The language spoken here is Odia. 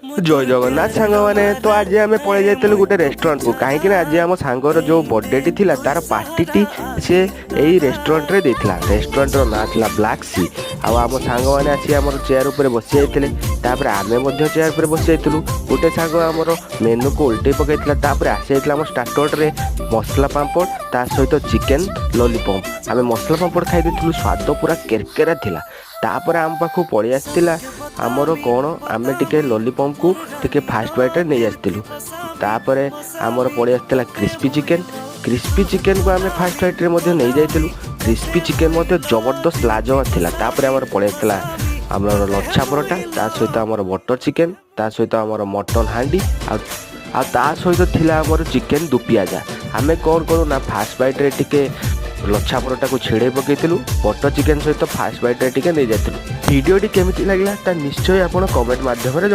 ଜୟ ଜଗନ୍ନାଥ ସାଙ୍ଗମାନେ। ତ ଆଜି ଆମେ ପଳେଇ ଯାଇଥିଲୁ ଗୋଟେ ରେଷ୍ଟୁରାଣ୍ଟକୁ, କାହିଁକି ନା ଆଜି ଆମ ସାଙ୍ଗର ଯେଉଁ ବର୍ଥଡେଟି ଥିଲା, ତାର ପାର୍ଟିଟି ସେ ଏଇ ରେଷ୍ଟୁରାଣ୍ଟରେ ଦେଇଥିଲା। ରେଷ୍ଟୁରାଣ୍ଟର ନାଁ ଥିଲା ବ୍ଲାକ୍ ସି। ଆଉ ଆମ ସାଙ୍ଗମାନେ ଆସି ଆମର ଚେୟାର ଉପରେ ବସି ଯାଇଥିଲେ। ତାପରେ ଆମେ ମଧ୍ୟ ଚେୟାର ଉପରେ ବସି ଯାଇଥିଲୁ। ଗୋଟେ ସାଙ୍ଗ ଆମର ମେନୁକୁ ଓଲଟେଇ ପକାଇଥିଲା। ତାପରେ ଆସିଯାଇଥିଲା ଆମ ଷ୍ଟାର୍ଟରରେ ମସଲା ପାମ୍ପଡ଼, ତା ସହିତ ଚିକେନ୍ ଲଲିପପ୍। ଆମେ ମସଲା ପାମ୍ପଡ଼ ଖାଇ ଦେଇଥିଲୁ, ସ୍ୱାଦ ପୁରା କେରକେରା ଥିଲା। ତାପରେ ଆମ ପାଖକୁ ପଳେଇ ଆସିଥିଲା ଆମର କ'ଣ, ଆମେ ଟିକେ ଲଲିପପ୍କୁ ଟିକେ ଫାଷ୍ଟ ବାଇଟ୍ରେ ନେଇ ଆସିଥିଲୁ। ତାପରେ ଆମର ପଳେଇ ଆସିଥିଲା କ୍ରିସ୍ପି ଚିକେନ୍। କ୍ରିସ୍ପି ଚିକେନ୍କୁ ଆମେ ଫାଷ୍ଟ ବାଇଟ୍ରେ ମଧ୍ୟ ନେଇଯାଇଥିଲୁ। କ୍ରିସ୍ପି ଚିକେନ୍ ମଧ୍ୟ ଜବରଦସ୍ତ ଲାଜବାବ ଥିଲା। ତାପରେ ଆମର ପଳେଇ ଆସିଥିଲା ଆମର ଲଚ୍ଛା ପରଟା, ତା ସହିତ ଆମର ବଟର୍ ଚିକେନ୍, ତା ସହିତ ଆମର ମଟନ୍ ହାଣ୍ଡି ଆଉ ଆଉ ତା ସହିତ ଥିଲା ଆମର ଚିକେନ୍ ଦୋ ପିଆଜା। ଆମେ କ'ଣ କରୁ ନା, ଫାଷ୍ଟ ବାଇଟ୍ରେ ଟିକେ ଲଚ୍ଛା ପରଟାକୁ ଛିଡ଼େଇ ପକାଇଥିଲୁ, ବଟର୍ ଚିକେନ୍ ସହିତ ଫାଷ୍ଟ ବାଇଟ୍ରେ ଟିକେ ନେଇଯାଇଥିଲୁ। ଭିଡ଼ିଓଟି କେମିତି ଲାଗିଲା, ତା ନିଶ୍ଚୟ ଆପଣ କମେଣ୍ଟ ମାଧ୍ୟମରେ